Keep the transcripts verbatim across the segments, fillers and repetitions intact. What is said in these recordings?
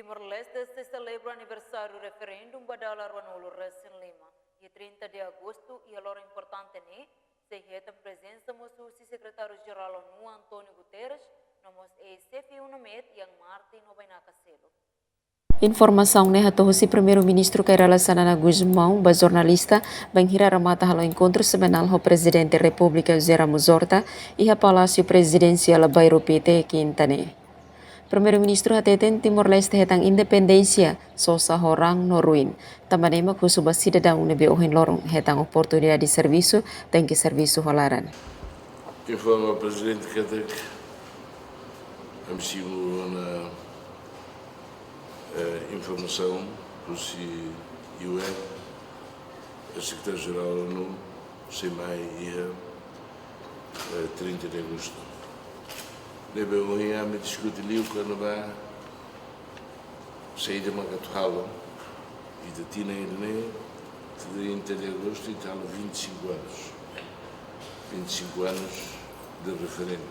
Timor-Leste sei selebra aniversáriu referendu ba dala ruanulu resin lima. Iha trinta de agostu, iha loron importante ne'e, sei hetan prezensa mós husi Sekretáriu-Jerál ONU António Guterres, no mós eis-xefe UNAMET, Ian Martin, no bainaka seluk. Informasaun ne'e hato'o husi Primeiru-Ministru Kay Rala Xanana Gusmão ba jornalista, bainhira remata halo enkontru semanál ho Prezidente Repúblika José Ramos Horta, iha Palásiu Prezidensiál Bairru Pité, Kinta ne'e. Primeiru-Ministru hateten Timor-Leste hetan independénsia sosa ho raan no ruin. Tanba ne'e mak husu ba sidadaun ne'ebé ohin loron hetan oportunidade servisu, tenke servisu ho laran. Informa Prezidente katak ami simu ona, eh, informasaun husi U N, eh, Sekretáriu-Jerál ONU, sei mai iha, eh, trinta de agostu. Ne'ebé ohin ami diskute liu kona-ba saida mak atu halo, ita tinan ida-ne'e, trinta de agostu, ita halo vinte e cinco anos. Vinte e cinco anos de referendu.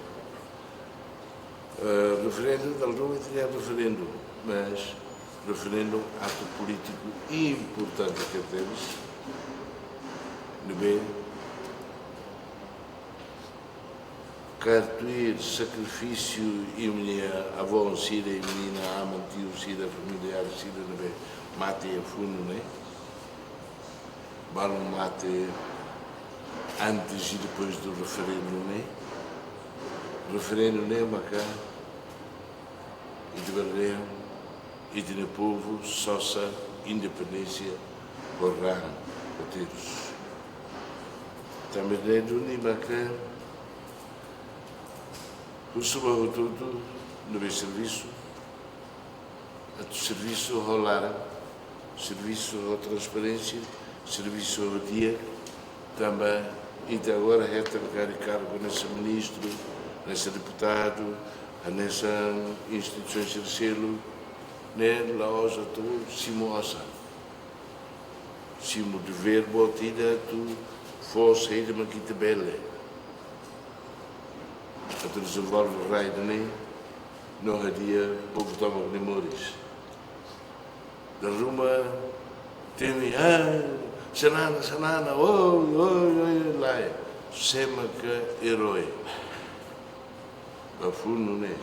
Eh, referendu, dala ruma ita dehan referendu, mas referendu atu polítiku importante ke temos, ne'ebé kaer tuir sakrifísiu imi-nia avó sira, imi-nia aman, tiu sira, familiár sira ne'ebé mate iha funu ne'e. Balun mate antes e depois do referendu ne'e. Referendu ne'e maka ita bele dehan, ita-nia povu sosa independénsia ho raan, ho terus. Tanba ne'e duni maka husu ba hotu-hotu ne'ebé servisu, atu servisu ho laran, servisu ho transparénsia, servisu ho di'ak, tanba ita agora hetan karik kargu hanesan ministru, hanesan deputadu, hanesan instituisaun sira seluk, ne'e la'ós atu simu osan. Simu devér boot ida atu fó saida mak ita bele atu dezenvolve rai ida-ne'e, no hadi'a povu tomak nia moris. Dala ruma temi, ah, Xanana, Xanana, oi, oi, oi, lae. Sé maka erói ba funu ne'e?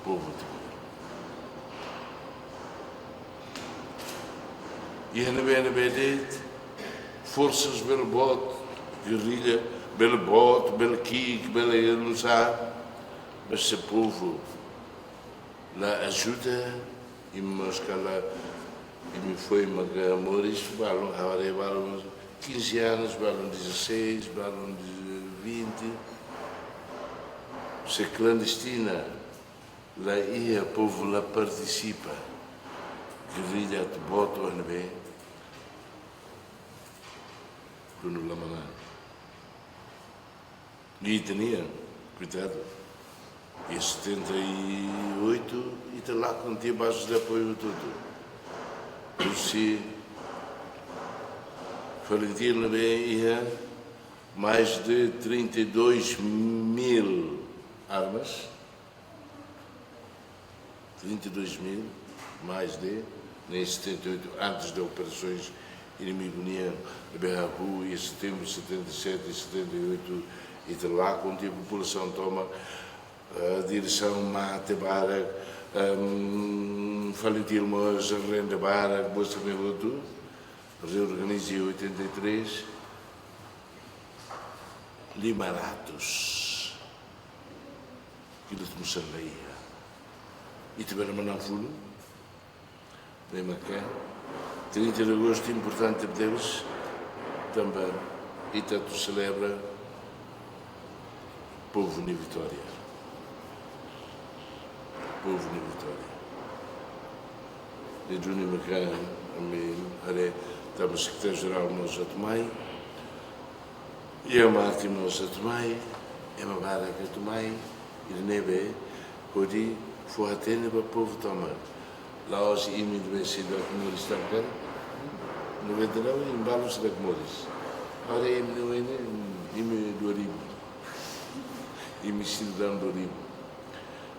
Povu Timor. Iha ne'ebé-ne'ebé de'it, forsas bele boot, gerrilla bele boot, bele ki'ik, bele nusá, mas se povu la ajuda, imi mós kala, imi foin maka moris, balun, agora balun quinze anos, balun dezasseis, balun vinte. Se klandestina la iha, povu la partisipa, gerrilla atu boot ne'ebé, kuandu la manán. Ita-nian, koitadu. Iha setenta e oito, ita lakon tiha bases de apoiu hotu-hotu. Husi FALINTIL ne'ebé iha mais de trinta e dois mil armas. Trinta e dois mil, mais de, ne'e setenta e oito, antes de operasoens inimigu nian, ne'ebé hahú iha setembru setenta e sete, setenta e oito, ita lakon tiha populasaun tomak, eh, diresaun mate barak, ehm, FALINTIL mós rende barak, buat sira-ne'e hotu, reorganiza iha oitenta e três, lima ratus kilo tumsar la iha. Ita bele manán funu, ne'e maka trinta de agostu importante tebes, tanba ita atu selebra povu nia vitória. Povu nia vitória. Ne'e duni maka ami haree tanba Sekretáriu-Jerál mós atu mai, Ian Martin mós atu mai, ema barak atu mai, ida-ne'ebé hodi fó hatene ba povu tomak. La'ós imi ne'ebé seidauk moris tan kan, noventa e nove imi balun seidauk moris. Agora imi ne'e, imi dua ribu. Imi sidadaun dua ribu.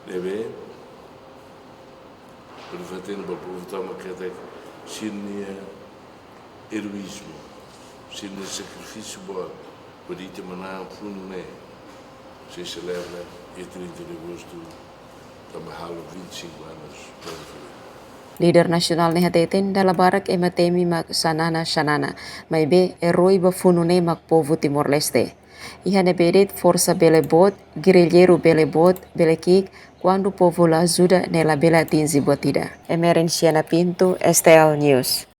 Ne'ebé Ha'u hatene ba povu tomak katak sira-nia eroízmu, sira-nia sakrifísiu boot, hodi ita manán funu ne'e, sei selebra iha trinta de agostu, tanba halo vinte e cinco anos da Repúblika. Líder nasionál ne'e hateten dala barak ema temi mak Xanana Xanana, maibé eroi ba funu ne'e mak povu Timor-Leste. Iha ne'ebé de'it forsa bele boot, gerrilleiru bele boot, bele ki'ik, kuandu povu la ajuda ne'e labele atinje buat ida. Emerenciana Pinto, S T L News.